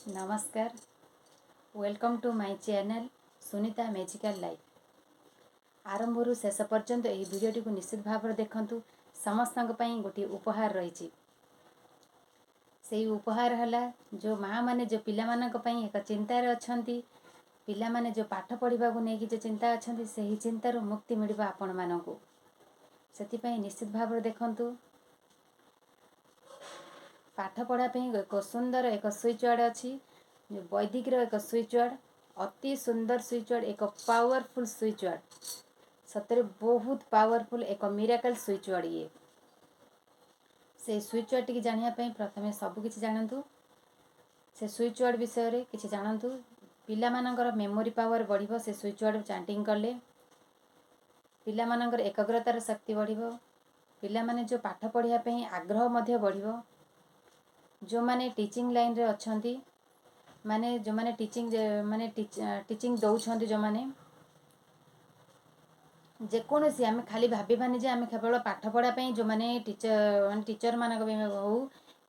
ନମସ୍କାର, welcome to my channel Sunita magical life. ଆରମ୍ଭରୁ ଶେଷ ପର୍ଯ୍ୟନ୍ତ ଏହି ଭିଡ଼ିଓଟିକୁ ନିଶ୍ଚିତ ଭାବରେ ଦେଖନ୍ତୁ। ସମସ୍ତଙ୍କ ପାଇଁ ଗୋଟିଏ ଉପହାର ରହିଛି। ସେଇ ଉପହାର ହେଲା, ଯେଉଁ ମାଆ ମାନେ ଯେଉଁ ପିଲାମାନଙ୍କ ପାଇଁ ଏକ ଚିନ୍ତାରେ ଅଛନ୍ତି, ପିଲାମାନେ ଯେଉଁ ପାଠ ପଢ଼ିବାକୁ ନେଇକି ଯେଉଁ ଚିନ୍ତା ଅଛନ୍ତି, ସେହି ଚିନ୍ତାରୁ ମୁକ୍ତି ମିଳିବ ଆପଣମାନଙ୍କୁ। ସେଥିପାଇଁ ନିଶ୍ଚିତ ଭାବରେ ଦେଖନ୍ତୁ। ପାଠ ପଢ଼ା ପାଇଁ ଏକ ସୁନ୍ଦର ଏକ ସୁଇଚ୍ ୱାର୍ଡ଼ ଅଛି, ବୈଦିକର ଏକ ସୁଇଚ୍ ୱାର୍ଡ଼, ଅତି ସୁନ୍ଦର ସୁଇଚ୍ ୱାର୍ଡ଼, ଏକ ପାୱାରଫୁଲ୍ ସୁଇଚ୍ ୱାର୍ଡ଼। ସତରେ ବହୁତ ପାୱାରଫୁଲ୍ ଏକ ମିରାକଲ୍ ସୁଇଚ୍ ୱାର୍ଡ଼ ଇଏ। ସେଇ ସୁଇଚ୍ ୱାର୍ଡ଼ଟିକି ଜାଣିବା ପାଇଁ ପ୍ରଥମେ ସବୁ କିଛି ଜାଣନ୍ତୁ। ସେ ସୁଇଚ୍ ୱାର୍ଡ଼ ବିଷୟରେ କିଛି ଜାଣନ୍ତୁ। ପିଲାମାନଙ୍କର ମେମୋରି ପାୱାର ବଢ଼ିବ ସେ ସୁଇଚ୍ ୱାର୍ଡ଼ ଚାଣ୍ଟିଂ କଲେ। ପିଲାମାନଙ୍କର ଏକାଗ୍ରତାର ଶକ୍ତି ବଢ଼ିବ। ପିଲାମାନେ ଯେଉଁ ପାଠ ପଢ଼ିବା ପାଇଁ ଆଗ୍ରହ ମଧ୍ୟ ବଢ଼ିବ। ଯେଉଁମାନେ ଟିଚିଂ ଲାଇନ୍ରେ ଅଛନ୍ତି, ମାନେ ଯେଉଁମାନେ ଟିଚିଂ, ମାନେ ଟିଚିଂ ଦେଉଛନ୍ତି ଯେଉଁମାନେ, ଯେକୌଣସି, ଆମେ ଖାଲି ଭାବିବାନି ଯେ ଆମେ କେବଳ ପାଠ ପଢ଼ା ପାଇଁ ଯେଉଁମାନେ ଟିଚର, ମାନେ ଟିଚରମାନଙ୍କ ପାଇଁ ହଉ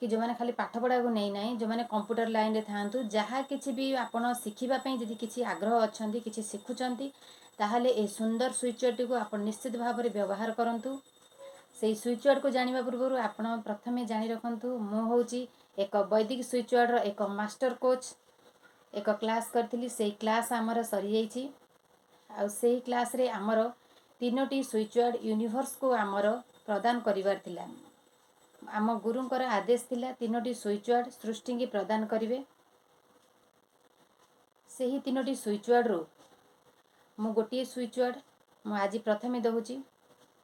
କି ଯେଉଁମାନେ ଖାଲି ପାଠ ପଢ଼ାକୁ ନେଇନାହିଁ, ଯେଉଁମାନେ କମ୍ପ୍ୟୁଟର ଲାଇନ୍ରେ ଥାଆନ୍ତୁ, ଯାହା କିଛି ବି ଆପଣ ଶିଖିବା ପାଇଁ ଯଦି କିଛି ଆଗ୍ରହ ଅଛନ୍ତି, କିଛି ଶିଖୁଛନ୍ତି, ତାହେଲେ ଏହି ସୁନ୍ଦର ସୁଇଚ୍ ୱାର୍ଡ଼ଟିକୁ ଆପଣ ନିଶ୍ଚିତ ଭାବରେ ବ୍ୟବହାର କରନ୍ତୁ। ସେଇ ସୁଇଚ୍ ୱାର୍ଡ଼କୁ ଜାଣିବା ପୂର୍ବରୁ ଆପଣ ପ୍ରଥମେ ଜାଣି ରଖନ୍ତୁ, ମୁଁ ହେଉଛି ଏକ ବୈଦିକ ସୁଇଚ୍ ୱାର୍ଡ଼ର ଏକ ମାଷ୍ଟର କୋଚ୍। ଏକ କ୍ଲାସ୍ କରିଥିଲି, ସେଇ କ୍ଲାସ୍ ଆମର ସରିଯାଇଛି। ଆଉ ସେଇ କ୍ଲାସ୍ରେ ଆମର ତିନୋଟି ସୁଇଚ୍ ୱାର୍ଡ଼ ୟୁନିଭର୍ସକୁ ଆମର ପ୍ରଦାନ କରିବାର ଥିଲା। ଆମ ଗୁରୁଙ୍କର ଆଦେଶ ଥିଲା, ତିନୋଟି ସୁଇଚ୍ ୱାର୍ଡ଼ ସୃଷ୍ଟିକି ପ୍ରଦାନ କରିବେ। ସେହି ତିନୋଟି ସୁଇଚ୍ ୱାର୍ଡ଼ରୁ ମୁଁ ଗୋଟିଏ ସୁଇଚ୍ ୱାର୍ଡ଼ ମୁଁ ଆଜି ପ୍ରଥମେ ଦେଉଛି।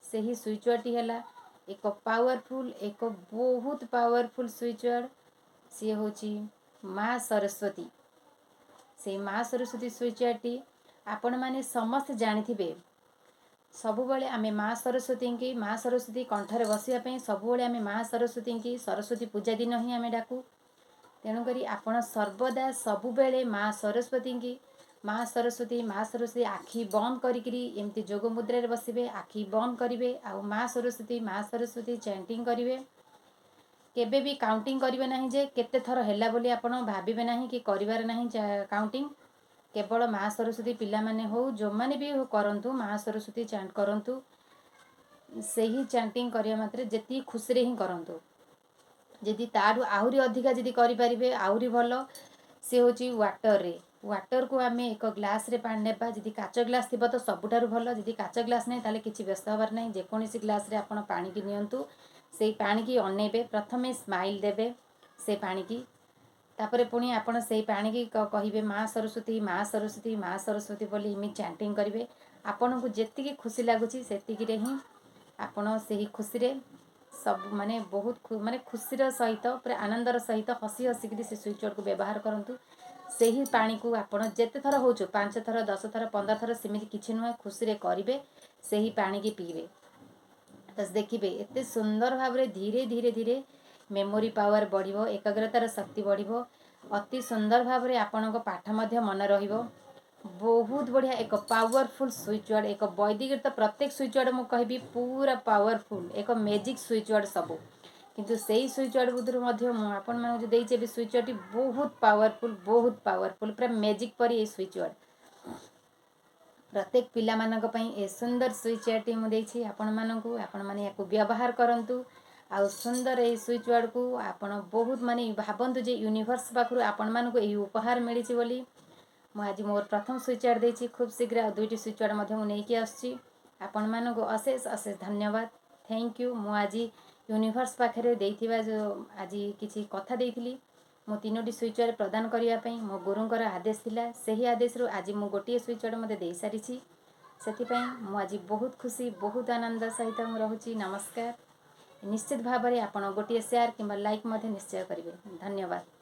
ସେହି ସୁଇଚ୍ ୱାର୍ଡ଼ଟି ହେଲା ଏକ ପାୱାରଫୁଲ୍, ଏକ ବହୁତ ପାୱାରଫୁଲ୍ ସୁଇଚ୍ ୱାର୍ଡ଼। ସିଏ ହେଉଛି ମା ସରସ୍ୱତୀ। ସେଇ ମା ସରସ୍ୱତୀ ସୁଇଚ୍ ୱାର୍ଡ଼ଟି ଆପଣମାନେ ସମସ୍ତେ ଜାଣିଥିବେ। ସବୁବେଳେ ଆମେ ମା ସରସ୍ୱତୀଙ୍କି, ମା ସରସ୍ୱତୀ କଣ୍ଠରେ ବସିବା ପାଇଁ ସବୁବେଳେ ଆମେ ମା ସରସ୍ୱତୀଙ୍କି ସରସ୍ୱତୀ ପୂଜା ଦିନ ହିଁ ଆମେ ଡାକୁ। ତେଣୁକରି ଆପଣ ସର୍ବଦା ସବୁବେଳେ ମା ସରସ୍ୱତୀଙ୍କି ମା ସରସ୍ୱତୀ, ମା ସରସ୍ୱତୀ, ଆଖି ବନ୍ଦ କରିକିରି ଏମିତି ଯୋଗ ମୁଦ୍ରାରେ ବସିବେ, ଆଖି ବନ୍ଦ କରିବେ ଆଉ ମା ସରସ୍ୱତୀ, ମା ସରସ୍ୱତୀ ଚାଣ୍ଟିଂ କରିବେ। କେବେ ବି କାଉଣ୍ଟିଂ କରିବେ ନାହିଁ ଯେ କେତେ ଥର ହେଲା ବୋଲି ଆପଣ ଭାବିବେ ନାହିଁ କି କରିବାର ନାହିଁ କାଉଣ୍ଟିଂ। କେବଳ ମା ସରସ୍ୱତୀ, ପିଲାମାନେ ହଉ, ଯେଉଁମାନେ ବି କରନ୍ତୁ, ମା ସରସ୍ୱତୀ ଚାଣ୍ଟ କରନ୍ତୁ। ସେହି ଚାଣ୍ଟିଂ କରିବା ମାତ୍ରେ ଯେତିକି ଖୁସିରେ ହିଁ କରନ୍ତୁ। ଯଦି ତାଠୁ ଆହୁରି ଅଧିକା ଯଦି କରିପାରିବେ, ଆହୁରି ଭଲ। ସେ ହେଉଛି ୱାଟରରେ। ୱାଟରକୁ ଆମେ ଏକ ଗ୍ଲାସ୍ରେ ପାଣି ନେବା। ଯଦି କାଚ ଗ୍ଲାସ୍ ଥିବ ତ ସବୁଠାରୁ ଭଲ। ଯଦି କାଚ ଗ୍ଲାସ୍ ନାହିଁ, ତାହେଲେ କିଛି ବ୍ୟସ୍ତ ହେବାର ନାହିଁ। ଯେକୌଣସି ଗ୍ଲାସ୍ରେ ଆପଣ ପାଣିକି ନିଅନ୍ତୁ। ସେଇ ପାଣିକି ଅନେଇବେ, ପ୍ରଥମେ ସ୍ମାଇଲ୍ ଦେବେ ସେ ପାଣିକି। ତାପରେ ପୁଣି ଆପଣ ସେଇ ପାଣିକି କହିବେ ମା ସରସ୍ୱତୀ, ମା ସରସ୍ୱତୀ, ମା ସରସ୍ୱତୀ ବୋଲି ଏମିତି ଚାଣ୍ଟିଂ କରିବେ। ଆପଣଙ୍କୁ ଯେତିକି ଖୁସି ଲାଗୁଛି, ସେତିକିରେ ହିଁ ଆପଣ ସେହି ଖୁସିରେ ସବୁ, ମାନେ ବହୁତ, ମାନେ ଖୁସିର ସହିତ, ପୁରା ଆନନ୍ଦର ସହିତ ହସି ହସିକିରି ସେ ସୁଇଚ୍ ୱାର୍ଡ଼କୁ ବ୍ୟବହାର କରନ୍ତୁ। ସେହି ପାଣିକୁ ଆପଣ ଯେତେ ଥର ହେଉଛୁ, ପାଞ୍ଚ ଥର, 10 ଥର, 15 ଥର, ସେମିତି କିଛି ନୁହେଁ, ଖୁସିରେ କରିବେ। ସେହି ପାଣିକି ପିଇବେ ତ ଦେଖିବେ ଏତେ ସୁନ୍ଦର ଭାବରେ ଧୀରେ ଧୀରେ ଧୀରେ ମେମୋରି ପାୱାର ବଢ଼ିବ, ଏକାଗ୍ରତାର ଶକ୍ତି ବଢ଼ିବ, ଅତି ସୁନ୍ଦର ଭାବରେ ଆପଣଙ୍କ ପାଠ ମଧ୍ୟ ମନେ ରହିବ। ବହୁତ ବଢ଼ିଆ ଏକ ପାୱାରଫୁଲ୍ ସୁଇଚ୍ ୱାର୍ଡ଼। ଏକ ବୈଦିକରେ ତ ପ୍ରତ୍ୟେକ ସୁଇଚ୍ ୱାର୍ଡ଼ ମୁଁ କହିବି ପୁରା ପାୱାରଫୁଲ୍, ଏକ ମ୍ୟାଜିକ୍ ସୁଇଚ୍ ୱାର୍ଡ଼ ସବୁ। କିନ୍ତୁ ସେଇ ସୁଇଚ୍ ୱାର୍ଡ଼ ଭିତରୁ ମଧ୍ୟ ମୁଁ ଆପଣମାନଙ୍କୁ ଯେଉଁ ଦେଇଛି ଏବେ ସୁଇଚ୍ ୱାର୍ଡ଼ଟି ବହୁତ ପାୱାରଫୁଲ୍, ବହୁତ ପାୱାରଫୁଲ୍, ପୁରା ମ୍ୟାଜିକ୍ ପରି ଏଇ ସୁଇଚ୍ ୱାର୍ଡ଼। ପ୍ରତ୍ୟେକ ପିଲାମାନଙ୍କ ପାଇଁ ଏ ସୁନ୍ଦର ସୁଇଚ୍ ୱାର୍ଡ଼ଟି ମୁଁ ଦେଇଛି ଆପଣମାନଙ୍କୁ। ଆପଣମାନେ ଏହାକୁ ବ୍ୟବହାର କରନ୍ତୁ ଆଉ ସୁନ୍ଦର ଏଇ ସୁଇଚ୍ ୱାର୍ଡ଼କୁ ଆପଣ ବହୁତ, ମାନେ ଭାବନ୍ତୁ ଯେ ୟୁନିଭର୍ସ ପାଖରୁ ଆପଣମାନଙ୍କୁ ଏହି ଉପହାର ମିଳିଛି ବୋଲି। ମୁଁ ଆଜି ମୋର ପ୍ରଥମ ସୁଇଚ୍ ୱାର୍ଡ଼ ଦେଇଛି। ଖୁବ୍ ଶୀଘ୍ର ଆଉ ଦୁଇଟି ସୁଇଚ୍ ୱାର୍ଡ଼ ମଧ୍ୟ ମୁଁ ନେଇକି ଆସୁଛି। ଆପଣମାନଙ୍କୁ ଅଶେଷ ଅଶେଷ ଧନ୍ୟବାଦ। Thank you. ମୁଁ ଆଜି ୟୁନିଭର୍ସ ପାଖରେ ଦେଇଥିବା ଯେଉଁ ଆଜି କିଛି କଥା ଦେଇଥିଲି, ମୁଁ ତିନୋଟି ସୁଇଚ୍ ୱାର୍ଡ଼ ପ୍ରଦାନ କରିବା ପାଇଁ ମୋ ଗୁରୁଙ୍କର ଆଦେଶ ଥିଲା। ସେହି ଆଦେଶରୁ ଆଜି ମୁଁ ଗୋଟିଏ ସୁଇଚ୍ ୱାର୍ଡ଼ ମୋତେ ଦେଇସାରିଛି। ସେଥିପାଇଁ ମୁଁ ଆଜି ବହୁତ ଖୁସି, ବହୁତ ଆନନ୍ଦ ସହିତ ମୁଁ ରହୁଛି। ନମସ୍କାର। ନିଶ୍ଚିତ ଭାବରେ ଆପଣ ଗୋଟିଏ ସେୟାର କିମ୍ବା ଲାଇକ୍ ମଧ୍ୟ ନିଶ୍ଚୟ କରିବେ। ଧନ୍ୟବାଦ।